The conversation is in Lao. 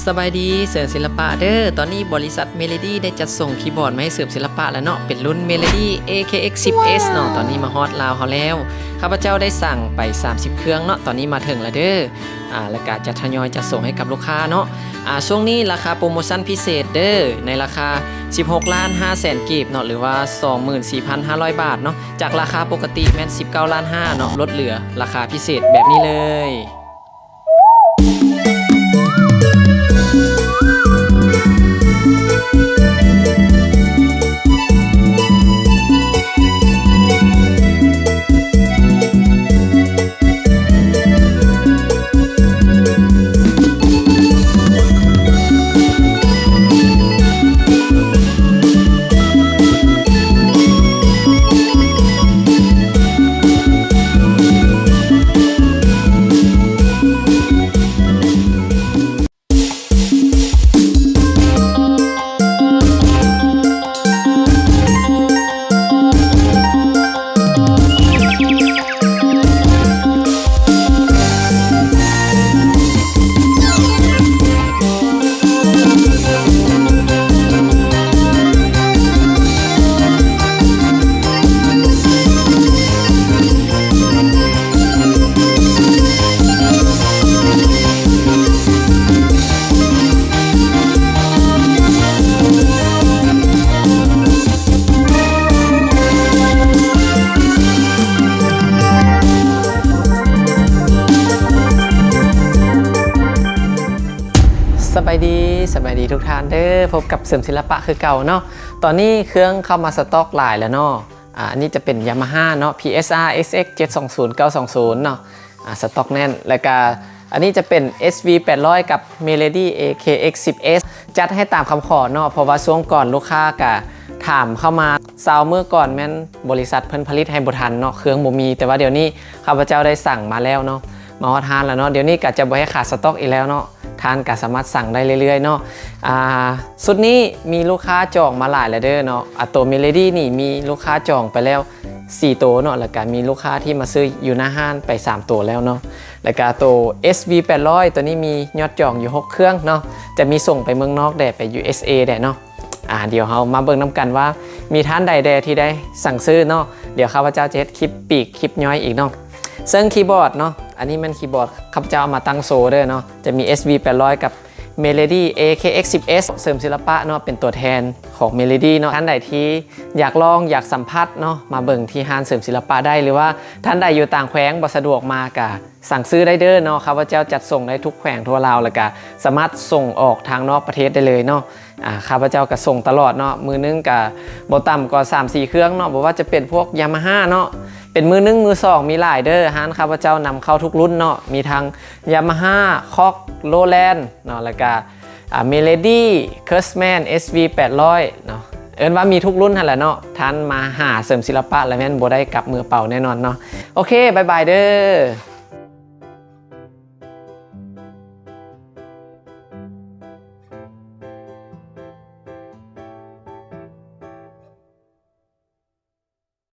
ສະບາຍດີ ເສີມສິລະປະເດີ. ຕອນນີ້ບໍລິສັດເມໂລດີ້ໄດ້ຈັດສົ່ງຄີບອດມາໃຫ້ເສີມສິລະປະແລ້ວເນາະ, ເປັນລຸ້ນເມໂລດີ້ ເອ ເຄ ເອັກ ສິບເອັດ ເນາະ. ຕອນນີ້ມາຮອດລາວເຮົາແລ້ວ. ຂ້າພະເຈົ້າໄດ້ສັ່ງໄປສາມສິບເຄື່ອງເນາະ, ຕອນນີ້ມາເຖິງແລ້ວເດີ. ອາ ແລ້ວກະຈະທະຍອຍຈັດສົ່ງໃຫ້ກັບລູກຄ້າເນາະ. ອາ ຊ່ວງນີ້ລາຄາໂປຣໂມຊັນພິເສດເດີ, ໃນລາຄາສິບຫົກລ້ານຫ້າແສນກີບເນາະ ຫຼືວ່າສອງໝື່ນສີ່ພັນຫ້າຮ້ອຍບາດເນາະ, ຈາກລາຄາປົກກະຕິແມ່ນສິບເກົ້າລ້ານຫ້າເນາະ, ລົດເຫຼືອລາຄາພິເສດແບບນີ້ເລີຍ. ສະບາຍດີ ສະບາຍດີທຸກທ່ານເດີ, ພົບກັບເສີມສິລະປະຄືເກົ່າເນາະ. ຕອນນີ້ເຄື່ອງເຂົ້າມາສະຕັອກຫຼາຍແລ້ວເນາະ. ອາ ອັນນີ້ຈະເປັນ Yamaha ເນາະ, ພີເອສອາ ເອັສເອັກ ເຈັດສອງສູນ ເກົ້າສອງສູນ ເນາະ. ອາ ສະຕັອກແໜ້ນ ແລ້ວກະອັນນີ້ຈະເປັນ ເອສວີ ແປດຮ້ອຍ ກັບ Melody ເອ ເຄ ເອັກ ສິບເອັດ ຈັດໃຫ້ຕາມຄຳຂໍເນາະ, ເພາະວ່າຊ່ວງກ່ອນລູກຄ້າກະຖາມເຂົ້າມາ ຊາວມື້ກ່ອນແມ່ນບໍລິສັດເພິ່ນຜະລິດໃຫ້ບໍ່ທັນເນາະ, ເຄື່ອງບໍ່ມີ. ແຕ່ວ່າດຽວນີ້ຂ້າພະເຈົ້າໄດ້ສັ່ງມາແລ້ວເນາະ, ມາຮອດຮ້ານແລ້ວເນາະ. ດຽວນີ້ກະຈະບໍ່ໃຫ້ຂາດສະຕັອກອີກແລ້ວເນາະ, ທ່ານກະສາມາດສັ່ງໄດ້ເລື້ອຍໆເນາະ. ອາ ຊຸດນີ້ມີລູກຄ້າຈອງມາຫຼາຍແລ້ວເດີເນາະ. ອາ ໂຕ Melody ນີ້ມີລູກຄ້າຈອງໄປແລ້ວສີ່ໂຕເນາະ, ແລ້ວກະມີລູກຄ້າທີ່ມາຊື້ຢູ່ໜ້າຮ້ານໄປສາມໂຕແລ້ວເນາະ. ແລ້ວກະໂຕ ເອສວີ ແປດຮ້ອຍ ໂຕນີ້ມີຍອດຈອງຢູ່ຫົກເຄື່ອງເນາະ, ຈະມີສົ່ງໄປເມືອງນອກແດ່ ໄປ ຢູ ເອສ ເອ ແດ່ເນາະ. ອາ ດຽວເຮົາມາເບິ່ງນຳກັນວ່າມີທ່ານໃດແດ່ທີ່ໄດ້ສັ່ງຊື້ເນາະ. ດຽວຂ້າພະເຈົ້າຈະເຮັດຄລິບປີກຄລິບຍ່ອຍອີກເນາະ. ເຊິ່ງຄີບອດເນາະ, ອັນນີ້ແມ່ນຄີບອດຂ້າພະເຈົ້າເອົາມາຕັ້ງໂຊເດີເນາະ, ຈະມີ ເອສວີ ແປດຮ້ອຍ ກັບ Melody ເອ ເຄ ເອັກ ສິບເອັດ ເສີມສິລະປະເນາະ, ເປັນຕົວແທນຂອງ Melody ເນາະ. ທ່ານໃດທີ່ຢາກລອງ ຢາກສຳຜັດເນາະ, ມາເບິ່ງທີ່ຮ້ານເສີມສິລະປະໄດ້, ຫຼືວ່າທ່ານໃດຢູ່ຕ່າງແຂວງບໍ່ສະດວກມາກະ ສັ່ງຊື້ໄດ້ເດີເນາະ. ຂ້າພະເຈົ້າຈັດສົ່ງໄດ້ທຸກແຂວງທົ່ວລາວ ແລ້ວກະສາມາດສົ່ງອອກທາງນອກປະເທດໄດ້ເລີຍເນາະ. ອາ ຂ້າພະເຈົ້າກະສົ່ງຕະຫຼອດເນາະ, ມື້ໜຶ່ງກະບໍ່ຕ່ຳກວ່າສາມສີ່ເຄື່ອງເນາະ, ບໍ່ວ່າຈະເປັນພວກ Yamaha ເນາະ, ເປັນມືໜຶ່ງມືສອງມີຫຼາຍເດີ. ຮ້ານຂ້າພະເຈົ້ານຳເຂົ້າທຸກລຸ້ນເນາະ, ມີທັງ Yamaha, Crocs, Roland ເນາະ, ແລ້ວກະ ອາ Melody, Craftsman, ເອສວີ ແປດຮ້ອຍ ເນາະ. ເອີ້ນວ່າມີທຸກລຸ້ນຫັ້ນແຫຼະເນາະ, ທ່ານມາຫາເສີມສິລະປະແລ້ວແມ່ນບໍ່ໄດ້ກັບມືເປົ່າແນ່ນອນເນາະ. ໂອເຄ ບາຍບາຍເດີ.